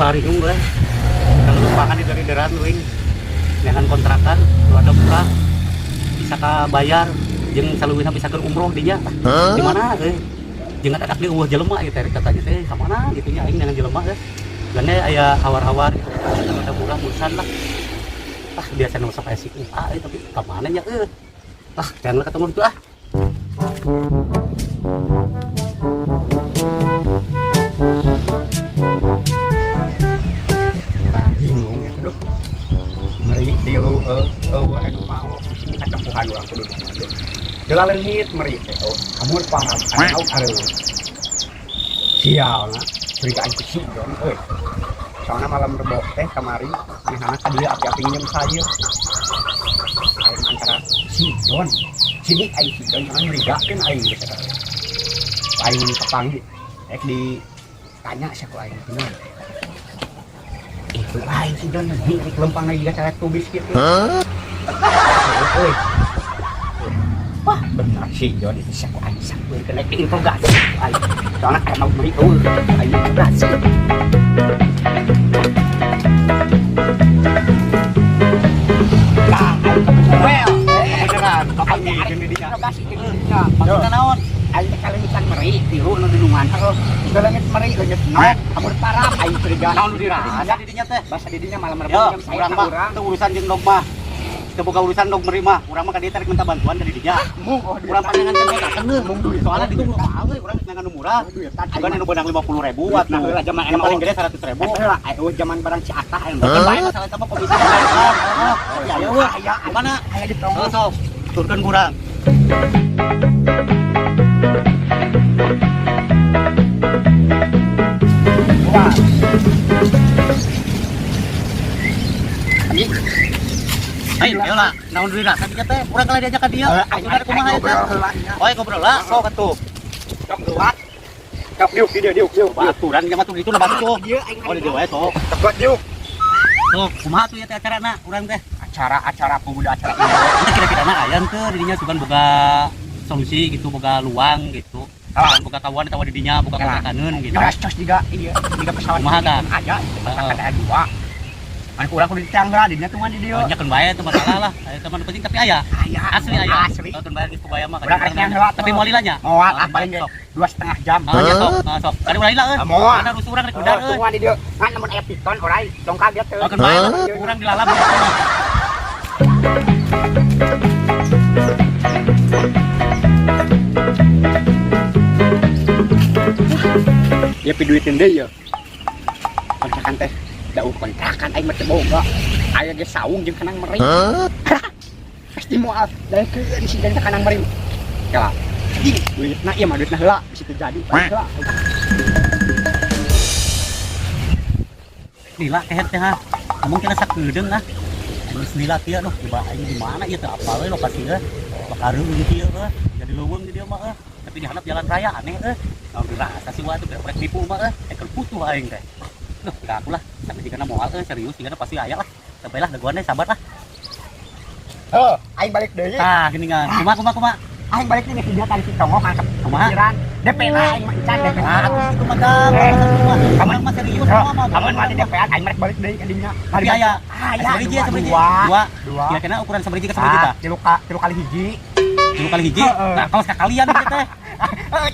Baringung gue. Kalau lupakan di dari deran wing. Neangan kontrakan, nu ada murah. Bisa ka bayar jeung saleuwihna bisa keur umroh dinya. Di mana euy? Jeung ada di euweuh jelema ieu teh katanya teh ka mana gitu nya aing neangan jelema teh. Gane aya hawar-hawar gitu. Ada murah musan lah. Ah, biasa nu sok aya si UA euy, tapi ka mana nya euy? Ah, jangan ketemu itu ah. Bingung ya aduh. Meri tilu eueuh anu mau katempuhan urang kudu aduh. Geula leungit meri teh oh kamu parah anu areuh. Sial na curiga aing ku si Jon euy. Soalna malam rebo teh kamari aneh-aneh ka dieu api-api nginjem sayur. Aing antara si Jon sini aing si Jon soalna nyurigakeun aing geus eta. Aing kapanggih rek ditanya sia ku aing bener. Itu lain si Jon nih rek lempang lagi cara tubis gitu. Euy. Wah, bener si Jon itu sia ku aing sampeu kena diinterogasi ku aing. Soalna aya mau beri eueuh aing interogasi. Nah, well, beneran kapanggih jeung di dinya. Interogasi di dinya. Maksudna naon? Aing teh kaleungitan meri tilu nu dunungan. Heuh, leungit meri leungit nok, amun parah aing curiga. Naon nu dirasa di dinya teh? Bahasa di dinya malam rebo Yo, jam saya urang ka mah urang. teu urusan jeung dog mah. Teu boga urusan dog meri mah. Urang mah ka dieu tarik minta bantuan dari dinya. Mung oh Urang pandangan teh kontrakan euy. Mung duit. Soalnya di ditu mahal euy, urang neangan nu murah. Duitan Bukan anu beunang 50.000 atuh. Nah, heula zaman Yang paling gede 100.000. Heula aya zaman barang si Atah aya. Bukan bae masalah eta mah komisi bener. Heeh. Ya eueuh. Aya Di mana? Aya di tonggoh. Oh, sok. Turunkeun kurang. Wah. Ayo, ayo lah. Naon deui lah tadinya teh? Urang kalah diajak ka dieu. Maksudna kumaha eta? Oh, ngobrol lah. Sok atuh. Sok luat. Sok diuk di dieu diuk diuk. Baturan jeung atuh ditu lah batu tuh. Dieu aing. Oh, di dieu wae sok. Tebet diuk. Sok, kumaha tuh ya teh acarana urang teh? Acara-acara pemuda acara ini. Kita kira-kira na aya teu di dinya sugan boga solusi gitu, boga luang gitu. Ah. Boga kawan atawa di dinya boga Ya. kontrakaneun gitu. Nyores cos juga iya, juga pesawat. Kumaha tah? Aja, kontrakan aya dua. Anu urang kudu ditangga di dinya tuh di dieu. Oh, nya keun bae teu masalah lah. Aya teman penting tapi aya. Aya Asli aya. Asli. Oh, keun bae geus kubaya mah. Urang rek heula. Tapi moal lila nya. Moal ah paling ge Sok. 2,5 jam. Ah, nya sok. Ah, sok. Kali ulah lila euy. Ah, moal. Mana rusuh urang rek udar euy. Tungguan di dieu. Ngan lamun aya piton orai, tong kaget teu. Oh, keun bae lah. Urang dilalap. Ya piduitin deui ya. Kontrakan teh da kontrakan aing mah teu boga. Aya ge saung jeung kanang meri. Pasti moal daekeun si dan kanang meri. Ya. Anjing, duitna ieu mah duitna heula bisa teu jadi. Heula. Lila kehet teh ha. Ngomong kena sakedeung ah. Geus lila kieu aduh coba aing di mana ieu teu apal euy lokasina. Bakareung di dieu euy. Jadi leuweung di dieu mah euy. Tapi di handap jalan raya aneh euy. Naon dirasa sih wah tuh rek nipu mah euy. Eker putuh aing teh. Duh, enggak aku lah. Sampai jigana moal euy serius jigana pasti aya lah. Sampai lah dagoan deh sabar lah. Heuh, aing balik deui. Tah gini kan. Kumaha kumaha kumaha. Aing balik deui kegiatan si Tongok angkat Kumaha? pikiran. DP lah aing mah encan DP. Ah, atuh itu mah dang. Kamu mah serius Kamu mah mah. kamu mah di DP aing rek balik deui ka dinya. Tapi aya. Aya. Sabaraha sabaraha? Dua. Dua. Dua. Kira-kira ukuran sabaraha ka sabaraha Ah, tah? tilu kali hiji. 3 kali hiji. Heeh. Nah, kalau sekalian gitu teh.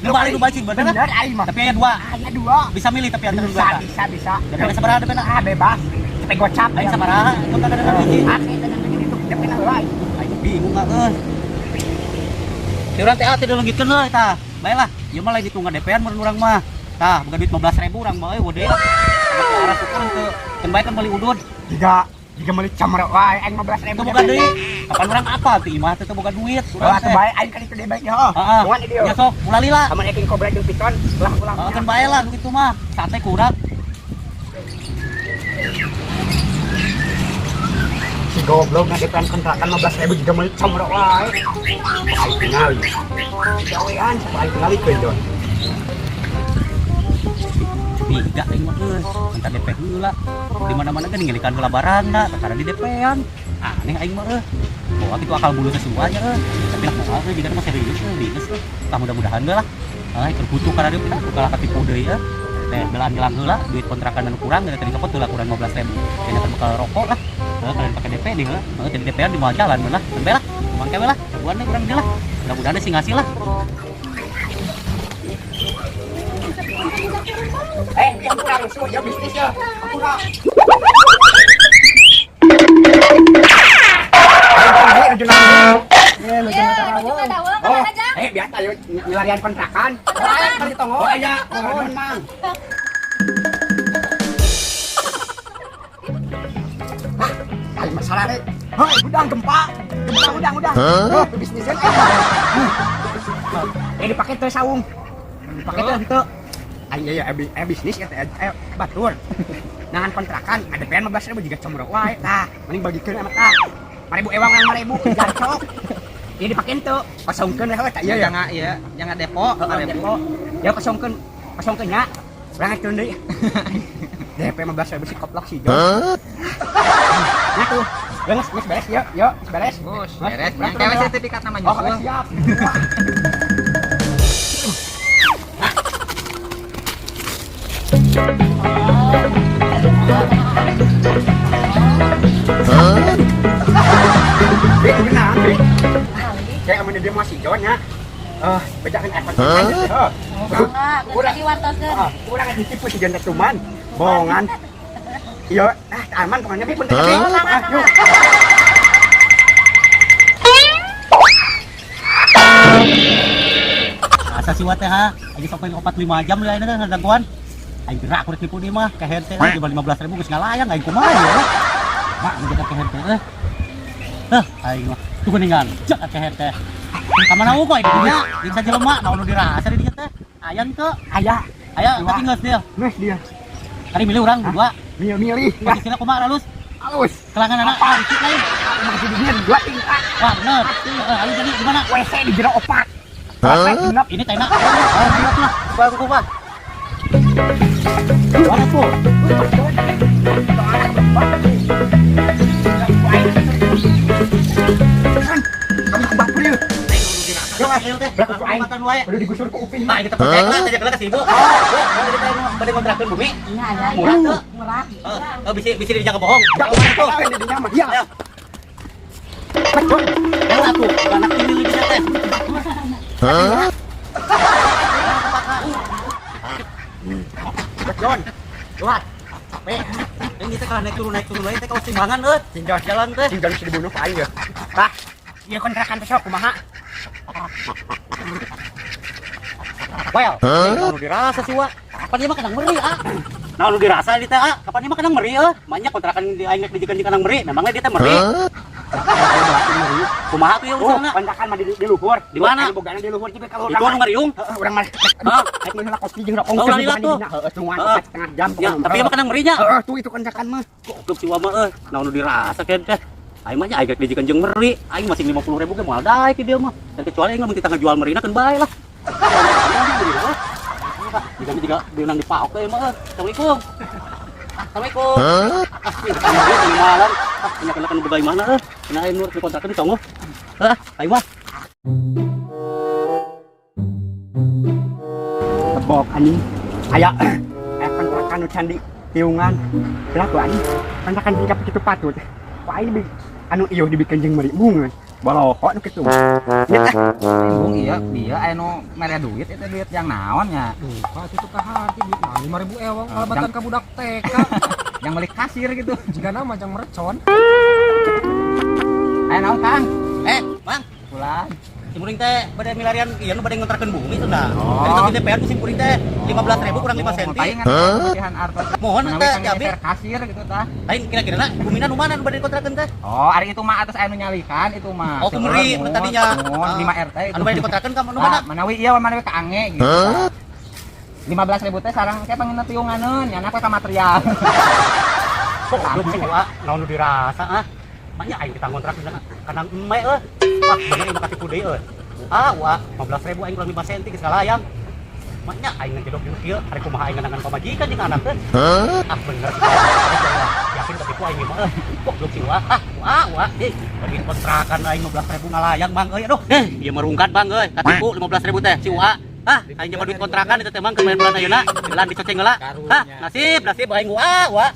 Nu balik nu balik bener. Bener aing mah. Tapi aya dua. Aya dua. Bisa milih tapi antara dua Bisa, eta. bisa, bisa. DP sabaraha DP na? Ah, bebas. Cepet gocap. Aing sabaraha? Kontak ada hiji. Asli tenang itu DP na heula. Aing bingung ah euy. Ti urang teh ah teh leungitkeun euy tah. Bae lah, ieu mah lain hitungan DP-an mun urang mah. Tah, boga duit 15.000 urang mah euy gede lah. Boga arah syukur henteu. Keun bae kan meuli udud. Jika jika meuli camar wae aing 15.000. Teu boga deui. Kapan urang apal ti imah teh teu boga duit urang Wah, teh. teu bae aing kali itu bae nya. Heeh. Tungguan di dieu. Ya sok, ulah lila. Amun eking kobra jeung piton, ulah ulah. Heeh, keun bae lah nu kitu mah. Sate kurang. Si goblok na DP kontrakan 15.000 jika meuli camar wae. Aing tingali. Gawean sama aing tingali keun Jon. Tiga aing mah euy. Minta DP heula. Di mana-mana ge ningalikan heula barangna, kakara di DP-an. Aneh aing mah euy. Bawa kitu akal bulu sesuanya euy. Tapi lah moal euy jigana mah serius euy, minus euy. Tah mudah-mudahan we lah. Ah, keur butuh kana dieu kita kalah katipu deui euy. Teh belaan gelang heula duit kontrakan anu kurang dari tadi copot heula kurang 15.000. Kayaknya kan bakal rokok lah. Heeh, kalian pakai DP nih heula. Heeh, tadi DP-an di moal jalan lah. Sampai lah. Mangke we lah. Jagoan deh kurang dia lah. Mudah-mudahan sih ngasih lah. Eh, yang kurang rusuh ya bisnis ya. Kurang. Oh, biasa yuk nyelarian kontrakan. Oh, iya, mohon mang. Hah, ada masalah deh. Hei, udang gempa. Gempa udang udang. Oh, bisnisnya. Eh, dipakai teh saung. Dipakai teh henteu. Ayo ya, bisnis ya teh batur. Nangan kontrakan, ada PN 15.000 juga comro wae. Tah, mending bagikeun sama tah. 5.000 ewang yang 5.000 jarcok. Ini dipakein tuh, kosongkeun we tah ieu ya. Jangan iya, jangan depo, Depo. Ya kosongkeun, kosongkeun nya. Urang ngacun deui. DP 15.000 si koplok si Jon. Nah tuh, geus geus beres yuk, yuk, geus beres. Bos, beres. Yang kewe sertifikat nama Oh, nyusul. siap. Bik, benar, Bik. Kayak amun dia masih Jon nya. Eh, bejakan air kontrakan. Heuh. Kurang diwartoskeun. Kurang ditipu si Jon teh cuman bohongan. Iya, ah aman pokoknya Bik pun teh. Ah, yuk. Asa si teh ha, aja sampai 4 5 jam lah ini teh ngadaguan. Aing gerak kulit nipu di mah, kehen teh coba 15.000 geus ngalayang aing kumaha ya. Mak nu kita kehen teh. Heh, aing mah tuh geuningan, jak kehen teh. Ka mana uko aing dinya? Jeung sajelema naon nu dirasa di dinya teh. Ayan ke, Aya, aya tapi geus dia. geus dia. Tadi milih urang berdua. Milih-milih. Posisinya kumaha halus? Halus. Kelangan anak licik lain. Masih dingin dua tingkat. Wah, bener. Heeh, ayo jadi gimana? WC di jero opat. WC genep. Ini teh nak. Oh, ayo tuh lah. Baru kumaha. Mana tuh? Kamu ke batu yuk. Makan wae. Udah digusur ke Upin. Nah, kita percaya lah, tanya ke si ibu. Oh, mau jadi teh bade kontrakeun bumi. Iya, iya. Murah tuh. Murah. Heeh, bisi bisi dijaga bohong. Ya, Tuh. ya. Ayo. Ayo atuh, anak ini lebih teh. John. Wah, Ini kita kalau naik turun lain teh kawas timbangan euy. Tinggal Jalan teh. tinggal bisa dibunuh aing ya. Tah, ieu kontrakan teh sok kumaha? Well, nu dirasa sih wa. Kapan ieu mah kadang meri ah. Nah, nu dirasa di teh ah. Kapan ieu mah kadang meri euy. Banyak kontrakan di aing rek dijieun jeung kadang meri, memangnya dia teh meri. Kumaha tuh ya Oh, urusanna? kontrakan mah di luhur. Di mana? Anu bogana di luhur juga kalau Itu anu ngariung. Heeh, urang mah. Hah? Rek meuli heula kopi jeung rokok. Oh, ulah lila tuh. Heeh, tungguan Heeh. setengah jam. Ya, tapi ieu mah kadang merinya. Heeh, tuh itu kontrakan mah. Goblok si Wama euy. Naon nu dirasa kan teh. Aing mah nya aing rek dijieun jeung meri. Aing masih 50.000 ge moal daek di dia mah. Dan kecuali aing lamun kita ngajual merina keun bae lah. Jika juga diundang di paok euy mah. Assalamualaikum. Assalamualaikum. Ah, ini meri tengah malam. Ah, nya kena kan bagaimana euy. Kena aing nur dikontrakeun di tonggoh. Hah, aing mah. Tebok anjing. Aya aya kontrakan nu candi tiungan. Berapa anjing? Kontrakan tingkat kitu patut. Wah, ini anu ieu dibikin jeung meri bungeun. Bolokok nu kitu. Nya teh. Bung iya, dia aya nu mere duit itu duit yang naon nya. Duka itu ka hati duit mah 5.000 ewang kalebatan ka budak TK. Yang beli kasir gitu. Jika nama jang merecon. Aya naon Kang? Eh, Bang, Pulang. Simkuring teh bade milarian ieu nu bade ngontrakeun bumi cenah. Oh. Tadi tadi DPR ku simkuring teh 15.000 kurang 5 cm. Palingan kelebihan artos. Mohon Menawi teh kang Abi. geser kasir gitu tah. Lain kira-kira na bumina nu mana nu bade dikontrakeun teh? Oh, ari itu mah atas aya nu nyalikan itu mah. Oh, ku meri Seueur, tadinya. muhun, 5 RT itu. Anu bade dikontrakeun ka nu mana? Ah, manawi iya manawi ka ange gitu. 15.000 teh sarang kayak pengen tiunganeun, nyana ka material. Goblok sih wa, naon nu dirasa ah. Banyak aing kita ngontrak kana eme euy. Wah, bener ieu mah katipu deui euy. Ah, wah, 15.000 aing kurang 5 cm geus ngalayang. Maknya aing ngejedok jeung kieu, ari kumaha aing nganangan pamajikan jeung anak teh. Ah, bener sih. Yakin ketipu aing mah euy. Goblok sih wah. Ah, wah, wah. Ih, bagi kontrakan aing 15.000 ngalayang bang euy aduh. Eh, ieu merungkat bang euy, katipu 15.000 teh si Wa. Ah, aing nyawa duit kontrakan itu teh, Mang, kemarin bulan ayeuna. Gelan dicoceng heula. Hah, nasib, nasib aing wah, wah.